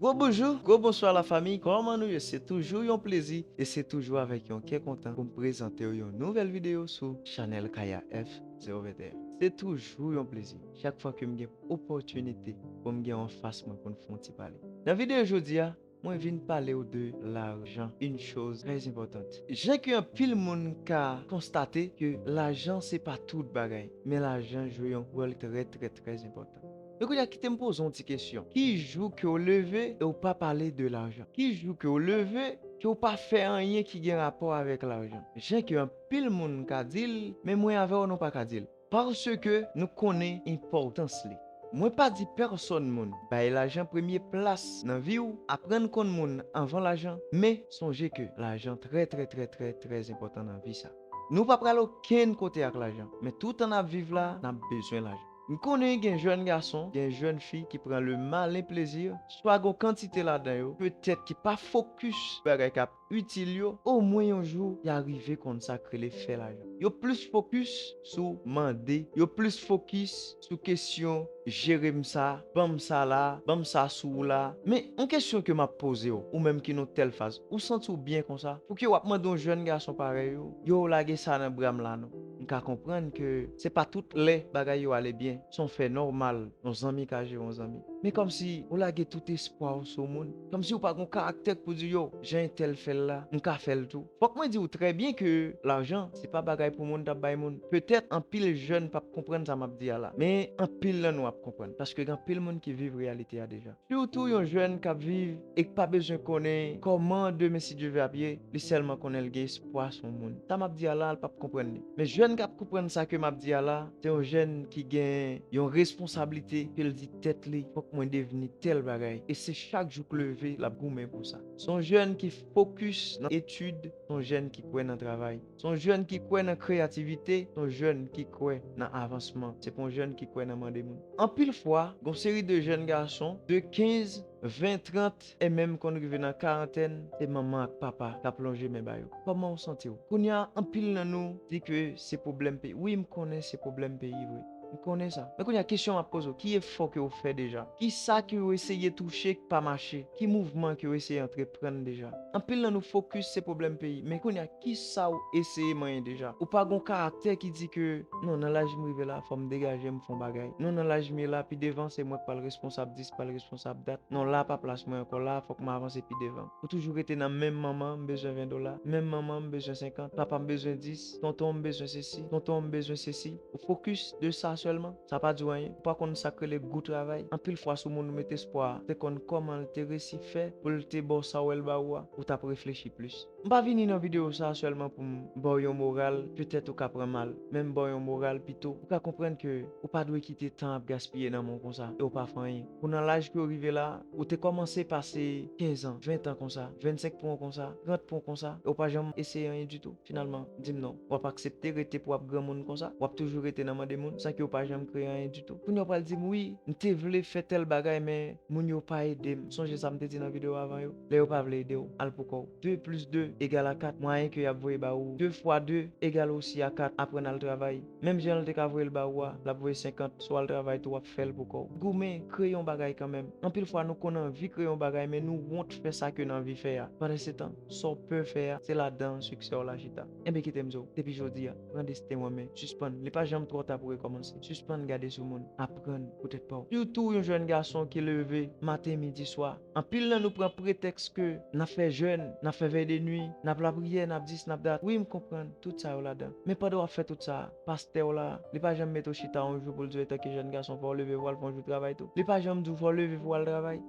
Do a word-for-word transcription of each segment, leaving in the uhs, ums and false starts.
Gwo boujou, gwo bonswa la famiy, kòman nou ye? Se toujou yon plezi e se toujou avèk yon kè kontan pou m prezante w yon nouvèl videyo sou chanèl Kaya F zewo venteyen. Se toujou yon plezi chak fwa ke m gen opòtinite pou m gen w anfas mwen pou n fè yon ti pale. Nan videyo jodi a, mwen vin pale w de lajan, une chose très importante. Jan ke anpil moun ka konstate ke lajan se pa tout bagay, men lajan jwe yon wòl trè, trè, trè enpòtan. Men kounye a, kite m poze yon ti kesyon. Ki jou ke w leve e w pa pale de lajan? Ki jou ke w leve ke w pa fè anyen ki gen rapò avèk lajan? Jan ke anpil moun ka di l, men mwen avè w, nou pa ka di l. Paske nou konnen enpòtans li. Mwen pa di pèsòn moun, bay lajan premye plas nan vi w, aprann konn moun anvan lajan, men sonje ke lajan trè, trè, trè, trè, trè enpòtan nan vi sa. Nou pa pral okenn kote ak lajan, men toutan n ap viv la, n ap bezwen lajan. M konnen gen jèn gason, gen jèn fi ki pran le malen plezi, swa gon kantite ladan yo, petèt ki pa fokis bagay k ap itil yo, omwen yon jou, y a rive konn sa k rele fè lajan. Yo plis fokis sou mande, yo plis fokis sou kesyon, jere m sa, ban m sa la, ban m sa sou ou la. Men, yon kesyon ke m ap poze w, ou menm ki nan tèl faz, ou santi w byen konsa? Pouki w ap mande yon jèn gason parèy ou, yo, lage sa nan bra m la non? M ka konprann ke se pa tout lè bagay yo ale byen, se yon fè nòmal, yon zanmi ka jere yon zanmi. Men kòmsi ou lage tout espwa w sou moun. Kòmsi ou pa gon karaktè pou di, yo, jan entèl fè l la, m ka fè l tou. Fòk mwen di w trè byen ke lajan, se pa bagay pou moun t ap bay moun. Petèt, anpil jèn p ap konprann sa m ap di a la. Men anpil nan nou ap konprann. Paske gen anpil moun ki viv reyalite a deja. Sitou yon jèn k ap viv e k pa bezwen konnen kòman demen, si Dye vle, ap ye, li sèlman konnen l gen espwa sou yon moun. Sa m ap di a la, l p ap konprann li. Men jèn k ap konprann sa ke m ap di a la, se yon jèn ki gen yon responsablite ke l di tèt li, fòk mwen devni tèl bagay. E se chak jou k leve, l ap goumen pou sa. Se yon jèn ki fokis nan etid, se yon jèn ki kwè nan travay. Se yon jèn ki kwè nan kreyativite, se yon jèn ki kwè nan avansman. Se pa yon jèn ki kwè nan mande moun. Anpil fwa, gon seri de jèn gason de kenz, ven, trant, e menm konn rive nan karantèn, se manman ak papa k ap lonje men ba yo. Kòman w santi w? Kounye a, anpil nan nou di ke se pwoblèm peyi. Wi, m konnen se pwoblèm peyi vre. M konnen sa. Men kounye a, kesyon m ap poze w, ki efò ke w fè deja? Ki sa ke w eseye touche k pa mache? Ki mouvman ke w eseye antreprann deja? Anpil nan nou fokis se pwoblèm peyi. Men kounye a, ki sa w eseye manyen deja? Ou pa gon karaktè ki di ke, non, nan laj m rive la, fò m degaje m, fè yon bagay. Non, nan laj m ye la, pi devan, se mwen k pral responsab dis, pral responsab dat. Non, la pa plas mwen ankò, la, fòk m avanse pi devan. Ou toujou rete nan menm manman, m bezwen ven dola, menm manman, m bezwen senkant, papa, m bezwen dis, tonton, m bezwen sesi, tonton, m bezwen sesi. Ou fokis de sa sèlman, sa pa di w anyen. Ou pa konn sa k rele gou travay. Anpil fwa, sou moun ou mete espwa, te konn kòman l te resi fè pou l te ba w sa w wè l ba ou a, ou t ap reflechi plis. M pa vini nan videyo sa a sèlman pou m ba w yon moral, petèt ou ka pran mal, men m ba w yon moral pito. Ou ka konprann ke ou pa dwe kite tan ap gaspiye nan men w konsa, e ou pa fè anyen. Ou nan laj ke w rive la, ou te kòmanse pase kenz an, ven an konsa, vennsenk pwen konsa, trant pwen konsa, e ou pa janm eseye anyen ditou. Finalman, di m non. W ap aksepte rete pou w ap granmoun konsa? W ap toujou rete nan mande moun, san ke w pa janm kreye anyen ditou? Kounye a w pral di m, wi, m te vle fè tèl bagay, men moun yo pa ede m. Sonje sa m te di nan videyo avan yo. Lè yo pa vle ede w, al pou kò w. De plis de egal a kat, mwayen ke y ap voye ba ou de fwa de egal osi a kat, aprann al travay. Menm jan l te ka voye l ba ou a, l ap voye senkant, si w al travay tou, w ap fè l pou kò w. Goumen, kreye yon bagay kanmenm. Anpil fwa, nou konn anvi kreye yon bagay, men nou wont fè sa ke n anvi fè a. Pandansetan, sa w pè fè a, se ladan siksè w la chita. Enben, kite m di w, depi jodi a, pran desten w an men. Sispann. Li pa janm twò ta pou rekòmanse. Sispann gade sou moun. Aprann pou tèt pa w. Sitou yon jèn gason ki leve maten, midi, swa. Anpil nan nou pran pretèks ke n ap fè jèn, n ap fè vèy de nwi, n ap lapriyè, n ap dis, n ap dat. Wi, m konprann, tout sa yo ladan. Men pandan w ap fè tout sa, pastè w la, li pa janm mete w chita yon jou pou l di w, etanke jèn gason, fò w leve pou w al fè yon jou travay tou. Li pa janm di w fò w leve pou w al travay.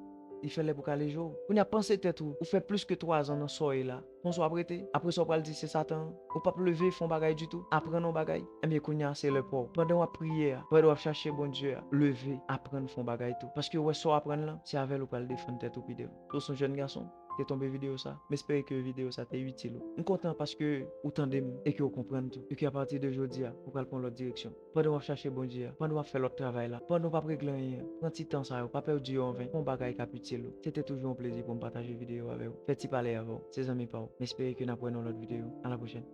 Li fè lè pou kale je w. Kounye a, panse tèt ou, ou fè plis ke twazan nan sa w ye la. Konsa w ap rete. Apre sa, w pral di se Satan an. Ou p ap leve fè yon bagay ditou. Aprann yon bagay. Ebyen, kounye a, se lè pa w. Pandan w ap priye a, pandan w ap chache Bondye a, leve, aprann fè yon bagay tou. Paske w wè sa w aprann lan, se avè l ou pral defann tèt ou pi devan. Si w se yon jèn gason, te tonbe videyo sa, m espere ke videyo sa te itil ou. M kontan paske ou tande m e ke w konprann tou. E ke apati de jodi a, ou pral pran lòt direksyon. Pandan w ap chache Bondye a, pandan w ap fè lòt travay la, pandan w p ap regle anyen an, pran ti tan sa yo, pa pèdi yo an ven, fè yon bagay k ap itil ou. Se te toujou yon plezi pou m pataje videyo avè w, fè ti pale avè w. Se zanmi pa w. M espere ke n ap wè nan lòt videyo. A la pwochèn.